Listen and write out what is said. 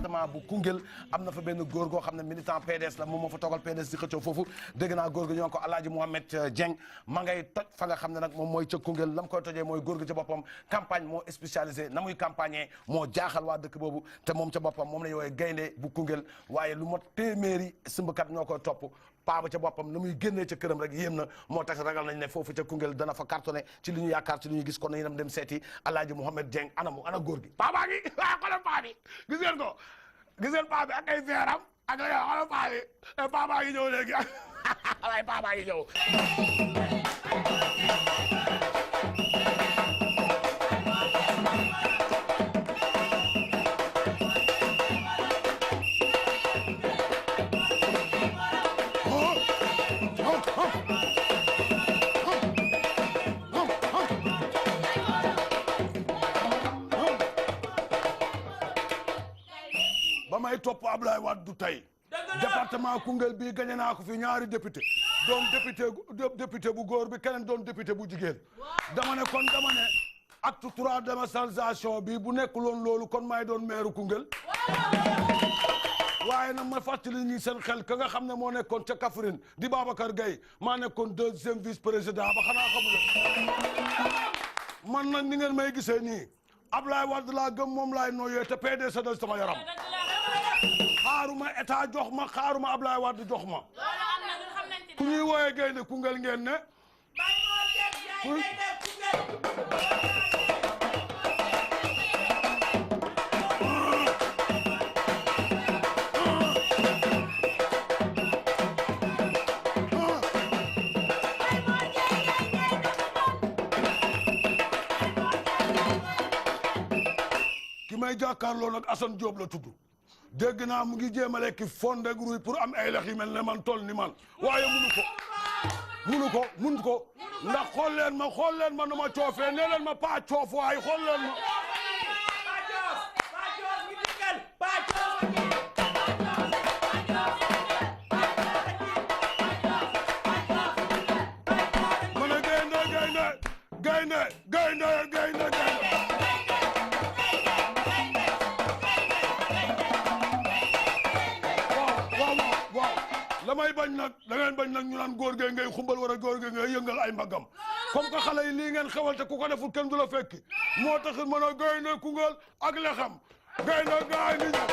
département bu Koungheul am na fa benn góor goo xam ne militant PDS la moom moo fa toogal PDS di xëccoo foofu dégg naa góor gi ñoo ko Alaaji Mohamed Dieng ma ngay toj fa nga xam ne nag moom mooy ca Koungheul la mu koy tojee mooy góor gi ca boppam campagne moo spécialisé na muy campagne moo jaaxal waa dëkk boobu te moom ca boppam moom la ñu woowee gaynde bu Koungheul waaye lu mot téeméeri sëmbkat ñoo koy topp paa ba ca boppam na muy génnee ca këram rek yéem na moo tax ragal nañ ne foofu ca Koungheul dana fa cartonné ci li ñu yaakaar ci li ñu gis kon nañu dem seeti Alaaji Mohamed Dieng ana góor gi paa baa ngi waa xoolal paa bi gis ngeen ko gis ngeen paa bi ak ay veeram ak ay xoolal paa bi paa baa ngi ñëw léegi waaye paa baa ngi ñëw ba may topp Ablaye Wade du tey département Koungheul bii gagné naa ko fi ñaari député doon député bu góor bi keneen doon député bu jigéen dama ne acte 3 décentralisation bi bu nekkuloon loolu kon may doon maire Koungheul waaye nag ma fàttali ñi seen xel ka nga xam ne moo nekkoon ca Kaffrine di Babacar Gueye maa nekkoon 2e vice président ba xanaa xamul man nag ni ngeen may gisee nii Ablaye Wade laa gëm moom laay noyyee te PDS dal sama yaram xaaruma état jox ma xaaruma Ablaye Wade jox ma ku ñuy wooyee gaynde Koungheul ngeen ne ki may jàkkaarloo nag Assane Diop la tudd dégg naa mu ngi jéem a lekk fonde ak ruy pour am ay lex yu mel ne man toll ni man waaye munu ko ndax xool leen ma nu ma coofee nee leen ma pas coof waaye xool leen ma ma ne gaynde damay bañ nag da ngeen bañ nag ñu naan góor gee ngay xumbal war a góor gee ngay yëngal ay mbagam comme que xale yi lii ngeen xewal te ku ko deful kenn du la fekki moo tax mën a gaynde Koungheul ak lexam gaynde gaay ni ñëw